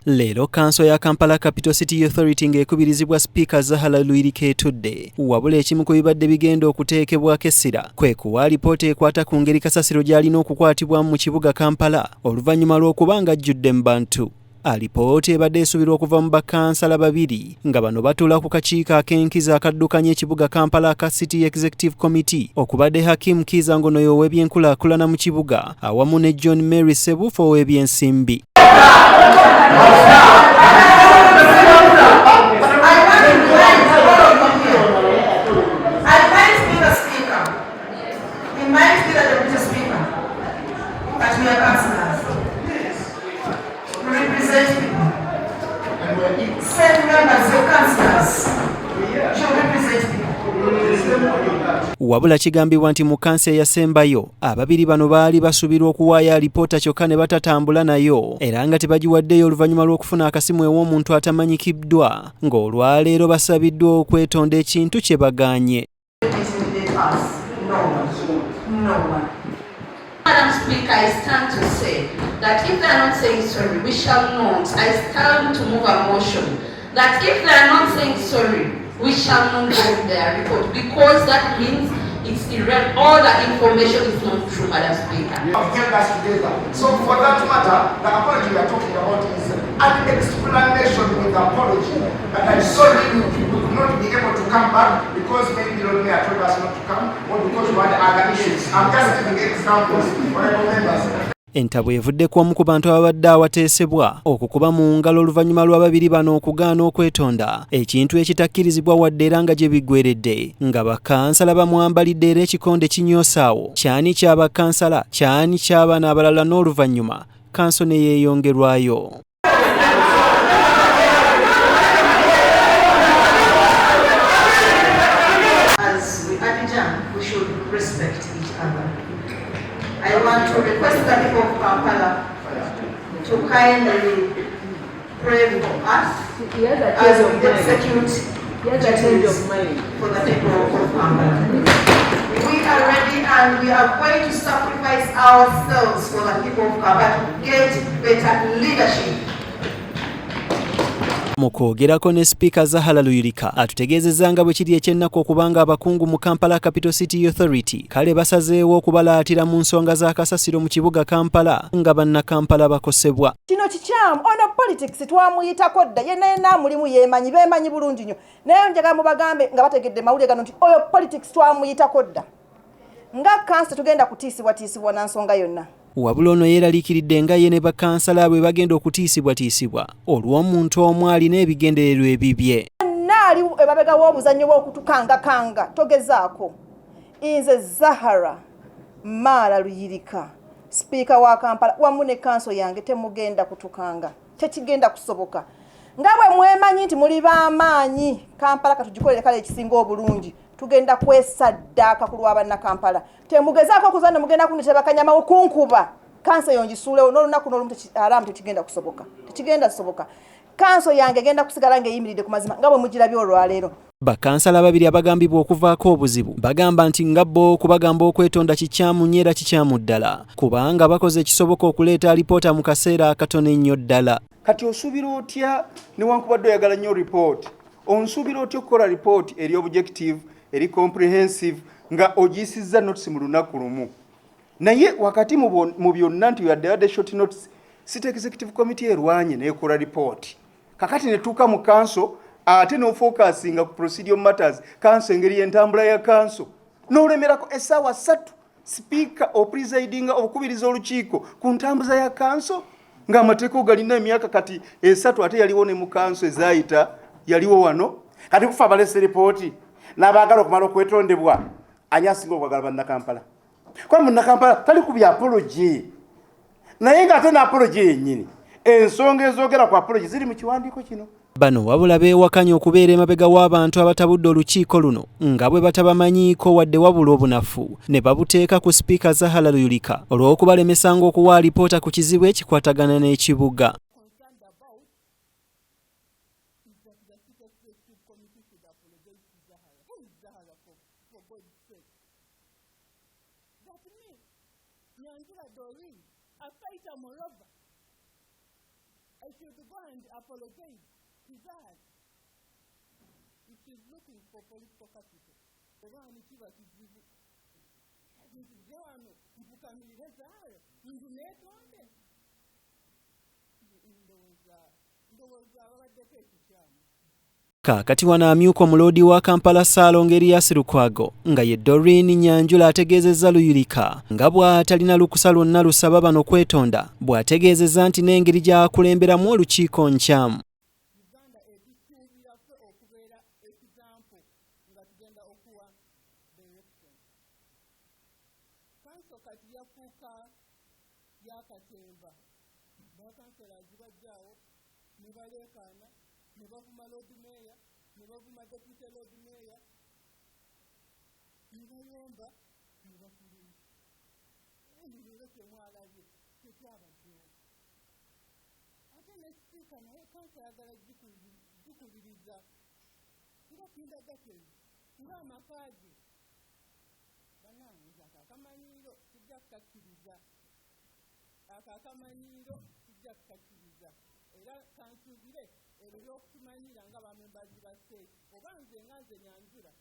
Leero kkanso ya Kampala Capital City Authority ng'ekubirizibwa Sipiika Zahara Luyirika etudde. Wabula ekimu ku bibadde bigenda okuteekebwako essira kwe kuwa alipoota ekwata ku ngeri kasasiro gy'alina okukwatibwamu mu kibuga Kampala oluvannyuma lw'okuba ng'ajjudde mu bantu. Alipoota ebadde esuubirwa okuva mu bakansala babiri nga bano batuula ku kakiiko ak'enkizo akaddukanya ekibuga Kampala aka City Executive Committee okubadde Hakim Kiiza ngono y'ow'ebyenkulaakulana mu kibuga awamu ne John Mary Sebuufu ow'ebyensimbi. Wabula kigambibwa nti mu kansa eyasembayo ababiri bano baali basuubirwa okuwaayo alipoota kyokka ne batatambula nayo era nga tebagiwaddeyo oluvannyuma lw'okufuna akasimu ew'omuntu atamanyikiddwa ng'olwaleero basabiddwa okwetonda ekintu kye bagaanye. Madam Speaker, I stand to say that if they are not saying sorry, we shall not. I stand to move a motion that if they are not saying sorry, we shall not go with their report because that means it's irrelevant. All the information is not true, Madam Speaker. Have held us together. So for that matter, the apology we are talking about is an explanation with apology. That I'm sorry we could not be able to come back because maybe Lord Mayor told us not to come or because we had other issues. I'm just giving examples, honorable members. Entabwe evudde ku omu ku bantu ababadde awateesebwa okukuba mu ngalo oluvannyuma lw'ababiri bano okugaana okwetonda ekintu ekitakkirizibwa wadde era nga gye biggweredde nga bakansala bamwambalidde era ekikonde kinyoosaawo kyani kya bakansala kyani ky'abana abalala n'oluvannyuma kanso ne yeeyongerwayo. As we adjourn, we should respect each other. I want to request the people of Kampala to kindly pray for us as we execute duties for the people of Kampala. We are ready and we are going to sacrifice ourselves for the people of Kampala to get better leadership. Mu kwogerako ne Sipiika Zahara Luyirika atutegeezezza nga bwe kiri eky'ennaku okubanga abakungu mu Kampala Capital City Authority kale basazeewo okubalaatira mu nsonga za kasasiro mu kibuga Kampala nga bannakampala bakosebwa. Kino kikyamu, ono politics twamuyitako dda, yenna yenna amulimu yeemanyi, beemanyi bulungi nnyo. Naye njagala mubagambe nga bategedde mawulire gano nti oyo politics twamuyitako dda. Nga kansa tugenda kutiisibwatiisibwa na nsonga yonna. Wabula ono yeeraliikiridde nga ye ne bakansala bwe bagenda okutiisibwatiisibwa olw'omuntu omu alina ebigendererwa ebibye. Yenna ali emabega w'obuzannyo bw'okutukangakanga togezaako. Nze Zahara Maala Luyirika, sipiika wa Kampala wamu ne kanso yange temugenda kutukanga, tekigenda kusoboka. Nga bwe mwemanyi nti muli b'amaanyi, Kampala katugikolere kale ekisinga obulungi. Tugenda kwesaddaaka ku lwa Bannakampala. Temugezaako okuzanna mugenda kundetera bakanyama okunkuba. Kanso eyo ngisuulewo n'olunaku n'olumu alaamu tekigenda kusoboka. Tekigenda kusoboka. Kanso yange egenda kusigala ng'eyimiridde ku mazima nga bwe mugirabye olwaleero. Bakansala ababiri abagambibwa okuvaako obuzibu bagamba nti nga bo okubagamba okwetonda kikyamu nnyo era kikyamu ddala kubanga bakoze ekisoboka okuleeta alipoota mu kaseera akatono ennyo ddala. Kati osuubira otya newankubadde oyagala nnyo ripooti, onsuubira otya okukola ripooti eri objective, eri comprehensive nga ogiyisizza notes mu lunaku lumu? Naye wakati mu byonna nti yadde yadde short notes, City Executive Committee erwanye n'ekola ripooti. Kakati ne tuuka mu kanso ate n'ofokasinga ku procedural matters, kanso engeri y'entambula ya kanso n'olemerako essaawa ssatu sipiika opresidinga okukubiriza olukiiko ku ntambuza ya kanso ng'amateeka ogalina emyaka kati esatu ate yaliwo ne mu kanso ezaayita yaliwo wano. Kati kufa abalese ripooti n'abaagala okumala okwetondebwa, ani asinga okwagala Bannakampala? Kuba Munnakampala tali ku bya apology, naye ng'ate ne apology yennyini ensonga ezoogera ku apology ziri mu kiwandiiko kino. Bano wabula beewakanya okubeera emabega w'abantu abatabudde olukiiko luno nga bwe batabamanyiiko wadde wabula obunafu ne babuteeka ku Sipiika Zahara Luyirika olw'okubalemesanga okuwa alipoota ku kizibu ekikwatagana n'ekibuga. I should go and apologize to that if she's looking for political capital. Oba ani kiba kizibu nzije wano nfukamirire Zahara nju neetonde. Ndowooza babaddeko ekikyamu. Kaakati wano amyuka omuloodi wa Kampala Ssaalongo Erias Lukwago nga ye Doreen Nyanjula ategeezezza Luyirika nga bw'atalina lukusa lwonna lusaba bano kwetonda, bw'ategeezezza nti n'engeri gy'akulemberamu olukiiko nkyamu. Uganda etusuubira ffe okubeera example nga tugenda okuwa direction. Kanso kati yafuuka yakatemba, bakansolazi bajjaawo ne baleekaana ne bavuma Lord Mayor, ne bavuma Deputy Lord Mayor, ne bayomba ne bafuluma. Leero kyemwalabye tekyabaddewo. Ate ne sipiika naye kanso ayagala gikubiriza nga kindergarten, nga amaka ge. Bannange, ako akamanyiiro tujja kukakkiriza, ako akamanyiiro tujja kukakkiriza. Era kansuubire ebyo by'okutumanyira nga bamembazi ba CEC, oba nze nga nze Nyanjula.